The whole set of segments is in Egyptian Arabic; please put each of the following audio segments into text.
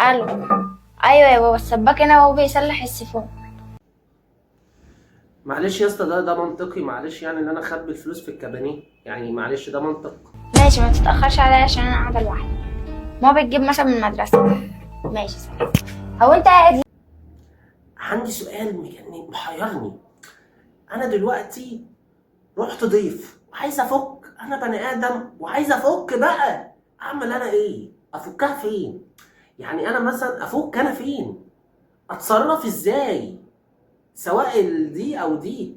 الو. ايوه يا بابا، السباك هنا وهو بيصلح السيفون. معلش يا اسطى، ده منطقي؟ معلش يعني ان انا اخبي الفلوس في الكبانيه؟ يعني معلش ده منطق؟ ماشي، ما تتاخرش عليا عشان انا قاعدة لوحدي. ماما بتجيب مثلا من المدرسه. ماشي، سلام. هو انت قاعد؟ عندي سؤال مجنن محيرني. انا دلوقتي رحت ضيف وعايز افك، انا بني ادم وعايز افك بقى، اعمل انا ايه؟ افكها فين؟ يعني انا مثلا افك انا فين؟ اتصرف ازاي؟ سواء دي او دي.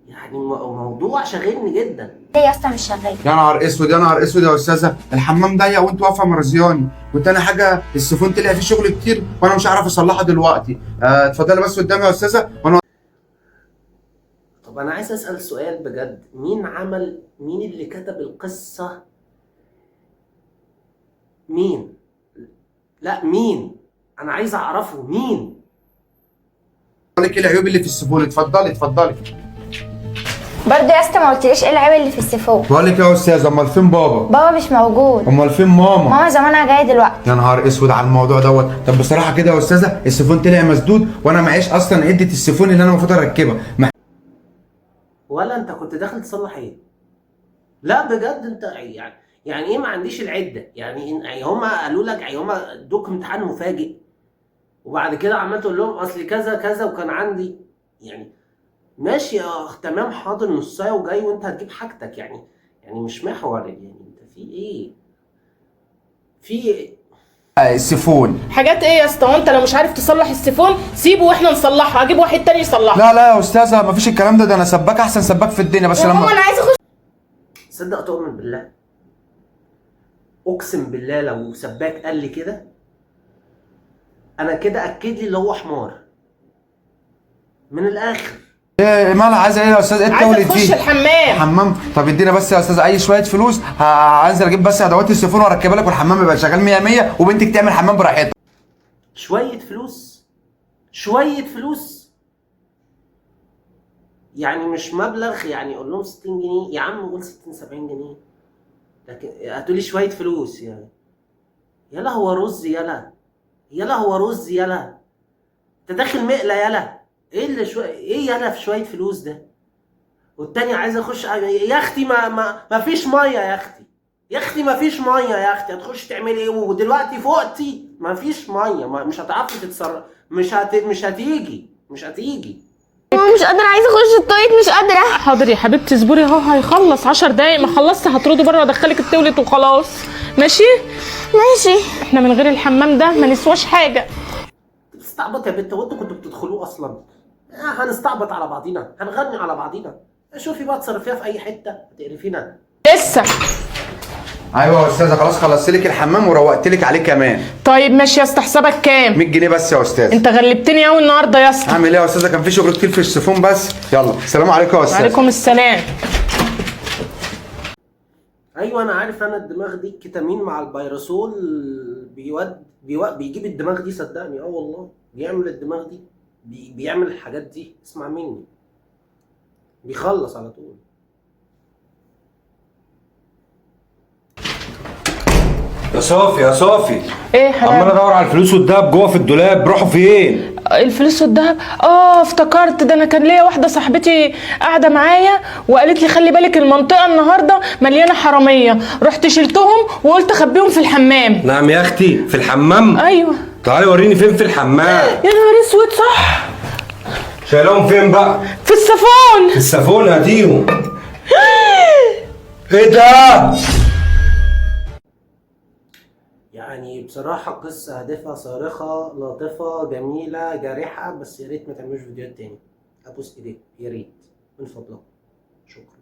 يعني موضوع شاغلني جدا. ليه يا اسطى مش شغال؟ يا نهار اسود، يا نهار اسود يا استاذه، الحمام ضيق وانت واقفة مرزياني. وتاني حاجة السيفون طلع فيه شغل كتير وانا مش عارف اصلحه دلوقتي. اتفضلي بس قدامي يا استاذه وانا. طب انا عايز اسال سؤال بجد، مين عمل، مين اللي كتب القصة؟ مين؟ لا مين؟ انا عايز اعرفه مين. اقول لك ايه العيوب اللي في السيفون. اتفضلي اتفضلي. برضه يا اسطى ما قلتليش ايه العيب اللي في السيفون. بقول لك يا استاذه، امال فين بابا؟ بابا مش موجود. امال فين ماما؟ ماما زمانها جاية دلوقتي. يا نهار اسود على الموضوع دوت. طب بصراحة كده يا استاذه، السيفون طلع مسدود وانا معيش اصلا عده السيفون اللي انا المفروض اركبها. ولا انت كنت داخل تصلح ايه؟ لا بجد انت يعني ايه ما عنديش العدة؟ يعني هما قالوا لك، يعني هما ادوك امتحان مفاجئ وبعد كده عمال تقول لهم اصل كذا كذا وكان عندي، يعني ماشي يا تمام حاضر نصايه وجاي وانت هتجيب حاجتك، يعني مش محور، يعني انت في ايه؟ في ايه؟ السيفون حاجات ايه يا اسطى؟ وانت لو مش عارف تصلح السيفون سيبه واحنا نصلحه، اجيب واحد تاني يصلحه. لا لا يا استاذه مفيش الكلام ده، ده انا سباك احسن سباك في الدنيا. بس يا لما ماما انا عايزه اخش. صدق تؤمن بالله، اقسم بالله لو سباك قال لي كده انا كده اكد لي اللي هو حمار من الاخر. ايه مالها؟ عايزه ايه يا استاذ؟ ايه عايزه التولد تخش دي؟ الحمام. حمام؟ طب ادينا بس يا استاذ اي شوية فلوس، هنزل اجيب بس ادوات السيفون واركبها لك والحمام يبقى شغال 100 100 وبنتك تعمل حمام براحتها. شوية فلوس، شوية فلوس، يعني مش مبلغ، يعني قول لهم 60 جنيه يا عم، قول 60 70 جنيه، لكن هتقولي شوية فلوس يعني. يلا هو رز، يلا يلا هو رز، يلا انت داخل مقلة، يلا ايه اللي شوية ايه يلا في شوية فلوس ده؟ والتاني عايز اخش يا اختي، ما فيش مية يا اختي، يا اختي ما فيش مية يا اختي، هتخش تعملي ايه؟ ودلوقتي فوقتي ما فيش مية، ما مش هتعرفي تتصرف، مش هتيجي، مش هتيجي. ماما مش قادرة، عايزه اخش ال toilet مش قادرة. حاضر يا حبيبتي اصبري، اهو هيخلص 10 دقايق، ما خلصت هطرده بره وادخلك التولت وخلاص. ماشي ماشي. احنا من غير الحمام ده ما نسواش حاجة. بتستعبط يا بنت، وانتوا كنتوا بتدخلوه اصلا؟ هنستعبط على بعضينا، هنغني على بعضينا. شوفي بقى تصرفيها في اي حتة، هتقرفينا لسه. ايوه يا استاذه خلاص خلصت لك الحمام وروقت لك عليه كمان. طيب ماشي يا اسطى، حسابك كام؟ 100 جنيه بس يا استاذه. انت غلبتني قوي النهارده يا اسطى. اعمل ايه يا استاذه؟ كان في شغل كتير في السيفون بس. يلا سلام عليكم يا استاذه. وعليكم السلام. ايوه انا عارف، انا الدماغ دي الكتامين مع البيرسول بيجيب الدماغ دي، صدقني. والله بيعمل الدماغ دي، بيعمل الحاجات دي، اسمع مني، بيخلص على طول. يا صافي يا صافي. ايه يا حلاوة؟ عمال ادور على الفلوس والدهب جوه في الدولاب، راحوا فين؟ الفلوس والدهب؟ افتكرت، ده انا كان ليا واحدة صاحبتي قاعدة معايا وقالت لي خلي بالك المنطقة النهارده مليانة حرامية، رحت شلتهم وقلت اخبيهم في الحمام. نعم يا اختي، في الحمام؟ ايوه. تعالي وريني فين في الحمام. يا نهار اسود، صح. شايلهم فين بقى؟ في السافون. في السافون؟ هاتيهم. ايه ده؟ يعني بصراحة قصة هادفة صارخة لطيفة جميلة جارحة، بس يا ريت ما تعملوش فيديوهات تاني، أبوس إيديك يا ريت من فضلك، شكرا.